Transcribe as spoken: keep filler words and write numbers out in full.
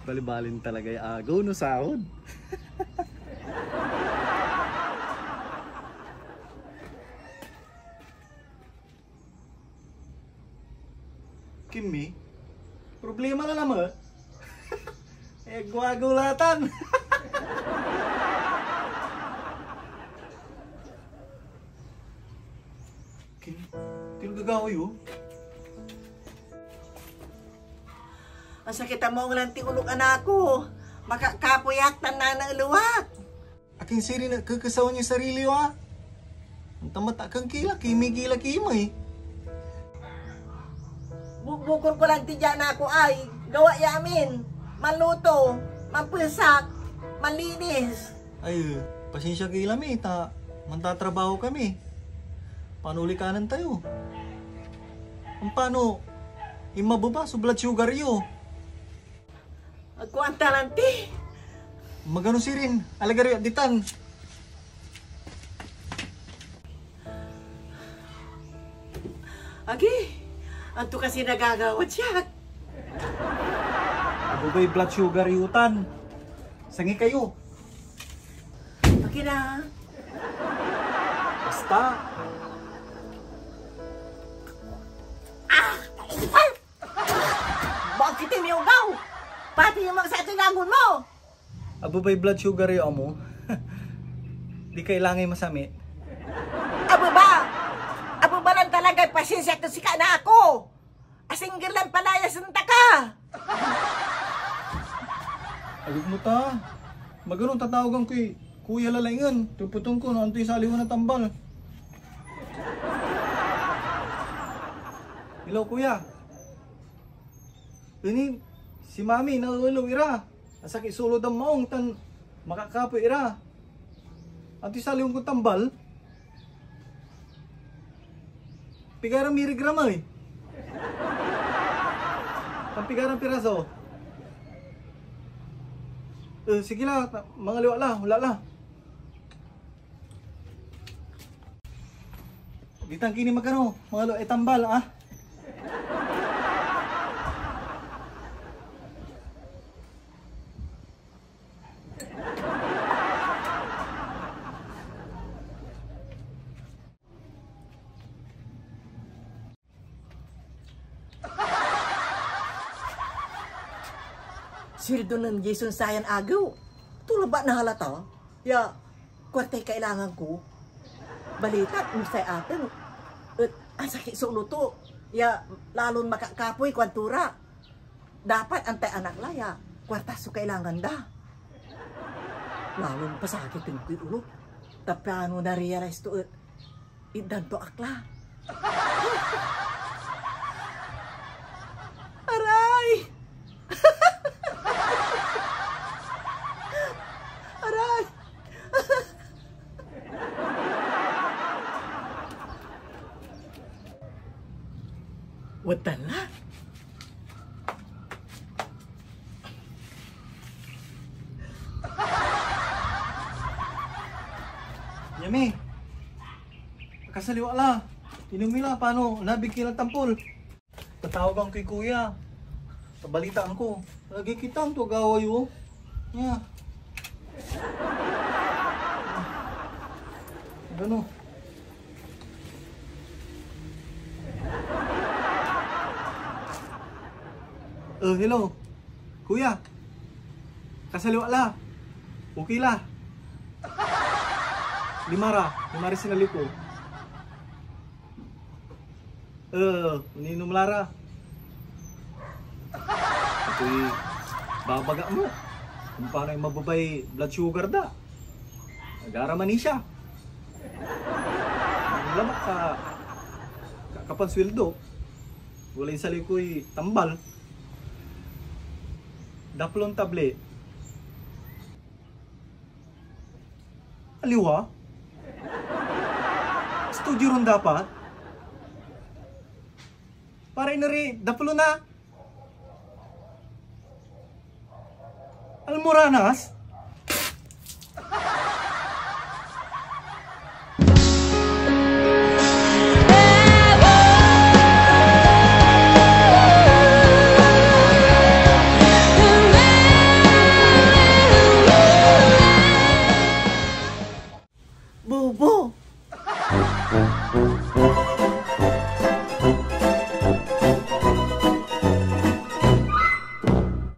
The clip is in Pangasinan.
Balibalin talagay agew no sahod. Kimi, problema na lamet. Eh, guagulatan. Kin-, kin gagawa yo? Ansakit a maong lan ti ulok, anak ko. Makakapoy ak tan nanaelewak. Akin sirin et kekesawen yoy sarili yo, a? Ontan met akin ki la, kimey ki la kimey. Bukbukor ko lan ti dia, anak ko, ay gawa ya amin. Manluto, manpesak, manlinis. Ay, eh, pasensia ki la mi ta mantatrabaho kami. Pano uli kanen tayo? Ampano inmabeba so blood sugar yo? Agko antalanti. Magano sirin, alagar yo ak ditan. Agi, anto kasi nagagawad siak? Abebay blood sugar yo tan. Sangi kayo. Agi na. Basta. Ah! Bakit imiugaw? Pati yung mga sa atin lagun mo. Abebay blood sugar yo amo. Di kailangay masamit. Abeba! Abeba lan talagay pasensia to sika na ako. Asingger lan palayas enta ka. Agag mo ta. Magano tatawagan koy Kuya Lalaingen. Tepeten ko no antoy saliw na tambal. Hello, Kuya. Ini, si Mami, naeelew ira. Ansakit so ulo dan maong tan makakapoy ira. Antoy saliwen kon tambal? Pigaran miligramo, eh? Tan pigaran piraso? Eh, sige la, ta-, mangaliwa la, wala la. Ditan ki ni magano, mangaliwa ay tambal, ah. Sweldo nen Jason sayan agew, to labat nahalata ya kuartay kailangan ko. Balitan, no say aten et ansakit so ulo to, ya lalon makakapoy, kuanto ra. Dapat antay anak la ya kuarta so kailangan da. Lalon pasakiten koy ulo. Ta piano na-realize to et itdan to ak la. Aray! Aray! Wadtan la. Yami. Kasaliw ak la. Inom mi la, pano, nabig ki lan tampol. Tatawagan koy kuya. Pabalitaan ko. Lagi kitan to gawa yo. Ya. Gano? Eh, hello. Kuya. Kasaliw ak la. Okay la. Lima ra. Lima ra sinaliw ko. Eh, oninom la ra. Itoy babaga mo. Kumpara yung mababay blood sugar da. Agara mani siya. Labak ka, ka, kapansweldo. Walay sali koy tambal. Daplon tabli. Aliwa? Studio ron dapat? Para inari, daplon na. Almoranas?